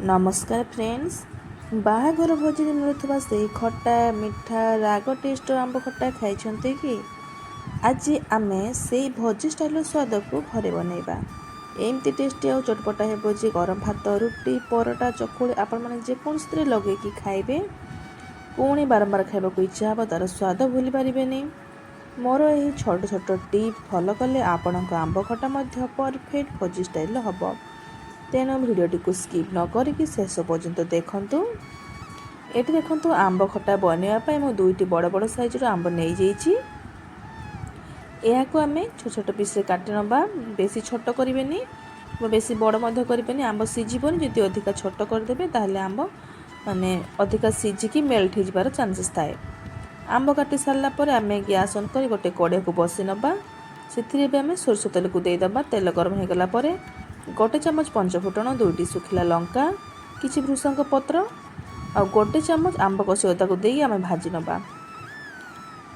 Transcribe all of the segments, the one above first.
ନମସ୍କାର ଫ୍ରେଣ୍ଡସ୍, ବାହାଘର ଭୋଜିରେ ମିଳୁଥିବା ସେଇ ଖଟା ମିଠା ରାଗ ଟେଷ୍ଟର ଆମ୍ବ ଖଟା ଖାଇଛନ୍ତି କି? ଆଜି ଆମେ ସେଇ ଭୋଜି ଷ୍ଟାଇଲର ସ୍ୱାଦକୁ ଘରେ ବନେଇବା। ଏମିତି ଟେଷ୍ଟି ଆଉ ଚଟପଟା ହେବ ଯେ ଗରମ ଭାତ, ରୁଟି, ପରଟା, ଚକୁଳି, ଆପଣମାନେ ଯେକୌଣସିଥିରେ ଲଗେଇକି ଖାଇବେ, ପୁଣି ବାରମ୍ବାର ଖାଇବାକୁ ଇଚ୍ଛା ହେବ, ତା'ର ସ୍ୱାଦ ଭୁଲି ପାରିବେନି। ମୋର ଏହି ଛୋଟ ଛୋଟ ଟିପ୍ ଫଲୋ କଲେ ଆପଣଙ୍କ ଆମ୍ବ ଖଟା ମଧ୍ୟ ପରଫେକ୍ଟ ଭୋଜି ଷ୍ଟାଇଲର ହେବ। ତେଣୁ ଭିଡ଼ିଓଟିକୁ ସ୍କିପ୍ ନ କରିକି ଶେଷ ପର୍ଯ୍ୟନ୍ତ ଦେଖନ୍ତୁ। ଏଠି ଦେଖନ୍ତୁ, ଆମ୍ବ ଖଟା ବନେଇବା ପାଇଁ ମୁଁ ଦୁଇଟି ବଡ଼ ବଡ଼ ସାଇଜ୍ର ଆମ୍ବ ନେଇଯାଇଛି। ଏହାକୁ ଆମେ ଛୋଟ ଛୋଟ ପିସ୍ରେ କାଟି ନେବା। ବେଶୀ ଛୋଟ କରିବେନି, ବେଶୀ ବଡ଼ ମଧ୍ୟ କରିବେନି, ଆମ୍ବ ସିଝିବନି। ଯଦି ଅଧିକା ଛୋଟ କରିଦେବେ, ତାହେଲେ ଆମ୍ବ ମାନେ ଅଧିକା ସିଝିକି ମେଲ୍ଟ ହେଇଯିବାର ଚାନ୍ସେସ୍ ଥାଏ। ଆମ୍ବ କାଟି ସାରିଲା ପରେ ଆମେ ଗ୍ୟାସ୍ ଅନ୍ କରି ଗୋଟେ କଢ଼େଇକୁ ବସି ନେବା। ସେଥିରେ ଏବେ ଆମେ ସୋରିଷ ତେଲକୁ ଦେଇଦେବା। ତେଲ ଗରମ ହୋଇଗଲା ପରେ ଗୋଟେ ଚାମଚ ପଞ୍ଚଫୁଟଣ, ଦୁଇଟି ଶୁଖିଲା ଲଙ୍କା, କିଛି ଭୃଷଙ୍ଗ ପତ୍ର ଆଉ ଗୋଟେ ଚାମଚ ଆମ୍ବ କଷି ଅଦାକୁ ଦେଇକି ଆମେ ଭାଜି ନେବା।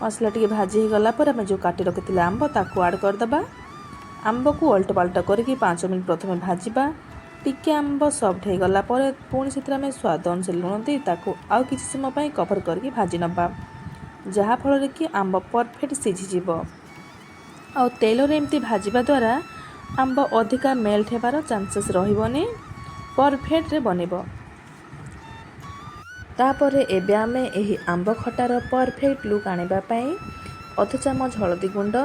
ମସଲା ଟିକେ ଭାଜି ହେଇଗଲା ପରେ ଆମେ ଯେଉଁ କାଟି ରଖିଥିଲେ ଆମ୍ବ, ତାକୁ ଆଡ଼୍ କରିଦେବା। ଆମ୍ବକୁ ଓଲଟ ପାଲଟ କରିକି 5 ମିନିଟ୍ ପ୍ରଥମେ ଭାଜିବା। ଟିକେ ଆମ୍ବ ସଫ୍ଟ ହେଇଗଲା ପରେ ପୁଣି ସେଥିରେ ଆମେ ସ୍ୱାଦ ଅନୁସାରେ ଲୁଣ ଦେଇ ତାକୁ ଆଉ କିଛି ସମୟ ପାଇଁ କଭର୍ କରିକି ଭାଜି ନେବା, ଯାହାଫଳରେ କି ଆମ୍ବ ପରଫେକ୍ଟ ସିଝିଯିବ। ଆଉ ତେଲରେ ଏମିତି ଭାଜିବା ଦ୍ୱାରା ଆମ୍ବ ଅଧିକା ମେଲ୍ଟ ହେବାର ଚାନ୍ସେସ୍ ରହିବନି, ପରଫେକ୍ଟରେ ବନିବ। ତାପରେ ଏବେ ଆମେ ଏହି ଆମ୍ବ ଖଟାର ପରଫେକ୍ଟ ଲୁକ୍ ଆଣିବା ପାଇଁ ଅଧ ଚାମଚ ହଳଦୀ ଗୁଣ୍ଡ,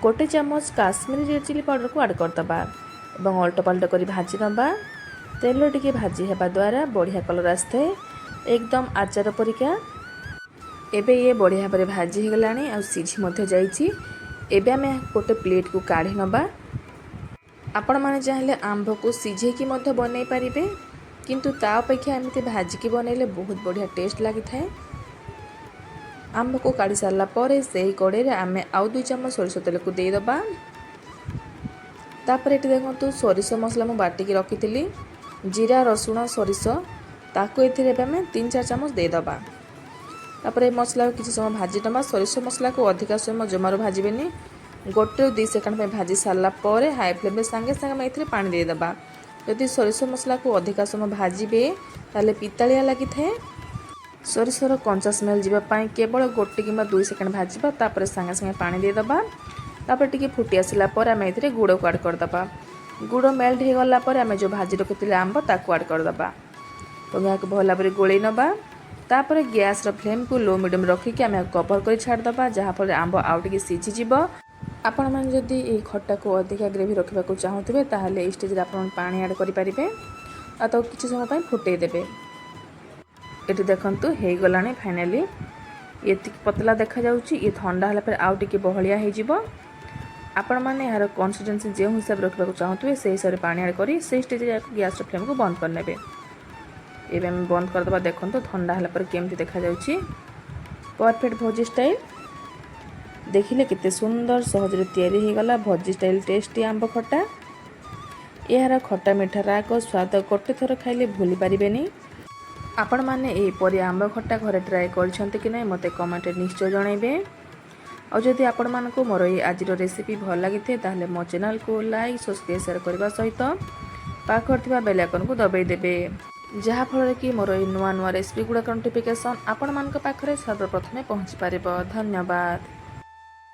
ଗୋଟେ ଚାମଚ କାଶ୍ମୀରୀ ରେଡ଼୍ ଚିଲି ପାଉଡ଼ରକୁ ଆଡ଼୍ କରିଦେବା ଏବଂ ଓଲଟ ପାଲଟ କରି ଭାଜି ନେବା। ତେଲ ଟିକେ ଭାଜି ହେବା ଦ୍ୱାରା ବଢ଼ିଆ କଲର୍ ଆସିଥାଏ, ଏକଦମ ଆଚାର ପରିକା। ଏବେ ଇଏ ବଢ଼ିଆ ଭାବରେ ଭାଜି ହେଇଗଲାଣି ଆଉ ସିଝି ମଧ୍ୟ ଯାଇଛି। ଏବେ ଆମେ ଗୋଟେ ପ୍ଲେଟ୍କୁ କାଢ଼ି ନେବା। ଆପଣମାନେ ଚାହିଁଲେ ଆମ୍ବକୁ ସିଝେଇକି ମଧ୍ୟ ବନେଇ ପାରିବେ, କିନ୍ତୁ ତା ଅପେକ୍ଷା ଏମିତି ଭାଜିକି ବନେଇଲେ ବହୁତ ବଢ଼ିଆ ଟେଷ୍ଟ ଲାଗିଥାଏ। ଆମ୍ବକୁ କାଢ଼ି ସାରିଲା ପରେ ସେହି କଢ଼େଇରେ ଆମେ ଆଉ 2 ଚାମଚ ସୋରିଷ ତେଲକୁ ଦେଇଦେବା। ତାପରେ ଏଠି ଦେଖନ୍ତୁ, ସୋରିଷ ମସଲା ମୁଁ ବାଟିକି ରଖିଥିଲି, ଜିରା, ରସୁଣ, ସୋରିଷ, ତାକୁ ଏଥିରେ ଏବେ ଆମେ 3-4 ଚାମଚ ଦେଇଦେବା। ତାପରେ ଏ ମସଲାକୁ କିଛି ସମୟ ଭାଜି ନେବା। ସୋରିଷ ମସଲାକୁ ଅଧିକା ସମୟ ଜମାରୁ ଭାଜିବେନି। 1ରୁ 2 ସେକେଣ୍ଡ ପାଇଁ ଭାଜି ସାରିଲା ପରେ ହାଇ ଫ୍ଲେମ୍ରେ ସାଙ୍ଗେ ସାଙ୍ଗେ ଆମେ ଏଥିରେ ପାଣି ଦେଇଦେବା। ଯଦି ସୋରିଷ ମସଲାକୁ ଅଧିକା ସମୟ ଭାଜିବେ, ତାହେଲେ ପିତାଳିଆ ଲାଗିଥାଏ। ସୋରିଷର କଞ୍ଚା ସ୍ମେଲ୍ ଯିବା ପାଇଁ କେବଳ 1 କିମ୍ବା 2 ସେକେଣ୍ଡ ଭାଜିବା, ତାପରେ ସାଙ୍ଗେ ସାଙ୍ଗେ ପାଣି ଦେଇଦେବା। ତାପରେ ଟିକେ ଫୁଟି ଆସିଲା ପରେ ଆମେ ଏଥିରେ ଗୁଡ଼କୁ ଆଡ଼୍ କରିଦେବା। ଗୁଡ଼ ମେଲ୍ଟ ହେଇଗଲା ପରେ ଆମେ ଯେଉଁ ଭାଜି ରଖିଥିଲେ ଆମ୍ବ, ତାକୁ ଆଡ଼୍ କରିଦେବା ଏବଂ ଏହାକୁ ଭଲ ଭାବରେ ଗୋଳେଇ ନେବା। ତାପରେ ଗ୍ୟାସ୍ର ଫ୍ଲେମ୍କୁ ଲୋ ମିଡ଼ିୟମ୍ ରଖିକି ଆମେ ଏହାକୁ କଭର୍ କରି ଛାଡ଼ିଦେବା, ଯାହାଫଳରେ ଆମ୍ବ ଆଉ ଟିକେ ସିଝିଯିବ। ଆପଣମାନେ ଯଦି ଏହି ଖଟାକୁ ଅଧିକା ଗ୍ରେଭି ରଖିବାକୁ ଚାହୁଁଥିବେ, ତାହେଲେ ଏଇ ଷ୍ଟେଜ୍ରେ ଆପଣ ପାଣି ଆଡ଼୍ କରିପାରିବେ ଆଉ ତାକୁ କିଛି ସମୟ ପାଇଁ ଫୁଟେଇ ଦେବେ। ଏଠି ଦେଖନ୍ତୁ, ହେଇଗଲାଣି ଫାଇନାଲି। ଏତିକି ପତଲା ଦେଖାଯାଉଛି। ଇଏ ଥଣ୍ଡା ହେଲା ପରେ ଆଉ ଟିକେ ବହଳିଆ ହେଇଯିବ। ଆପଣମାନେ ଏହାର କନସିଷ୍ଟେନ୍ସି ଯେଉଁ ହିସାବରେ ରଖିବାକୁ ଚାହୁଁଥିବେ, ସେଇ ହିସାବରେ ପାଣି ଆଡ଼୍ କରି ସେଇ ଷ୍ଟେଜ୍ରେ ଏହାକୁ ଗ୍ୟାସ୍ର ଫ୍ଲେମ୍କୁ ବନ୍ଦ କରିନେବେ। ଏବେ ଆମେ ବନ୍ଦ କରିଦେବା। ଦେଖନ୍ତୁ, ଥଣ୍ଡା ହେଲା ପରେ କେମିତି ଦେଖାଯାଉଛି, ପରଫେକ୍ଟ ଭୋଜି ଷ୍ଟାଇଲ୍। ଦେଖିଲେ, କେତେ ସୁନ୍ଦର ସହଜରେ ତିଆରି ହେଇଗଲା ଭୋଜି ଷ୍ଟାଇଲ୍ ଟେଷ୍ଟି ଆମ୍ବ ଖଟା। ଏହାର ଖଟା ମିଠା ରାଗ ସ୍ୱାଦ ଗୋଟେ ଥର ଖାଇଲେ ଭୁଲି ପାରିବେନି। ଆପଣମାନେ ଏହିପରି ଆମ୍ବ ଖଟା ଘରେ ଟ୍ରାଏ କରିଛନ୍ତି କି ନାହିଁ, ମୋତେ କମେଣ୍ଟରେ ନିଶ୍ଚୟ ଜଣାଇବେ। ଆଉ ଯଦି ଆପଣମାନଙ୍କୁ ମୋର ଏଇ ଆଜିର ରେସିପି ଭଲ ଲାଗିଥାଏ, ତାହେଲେ ମୋ ଚ୍ୟାନେଲକୁ ଲାଇକ୍, ସବସ୍କ୍ରାଇବ୍, ସେୟାର କରିବା ସହିତ ପାଖରେ ଥିବା ବେଲ୍ ଆଇକନ୍କୁ ଦବାଇ ଦେବେ, ଯାହାଫଳରେ କି ମୋର ଏଇ ନୂଆ ନୂଆ ରେସିପି ଗୁଡ଼ାକ ନୋଟିଫିକେସନ୍ ଆପଣମାନଙ୍କ ପାଖରେ ସର୍ବପ୍ରଥମେ ପହଞ୍ଚି ପାରିବ। ଧନ୍ୟବାଦ।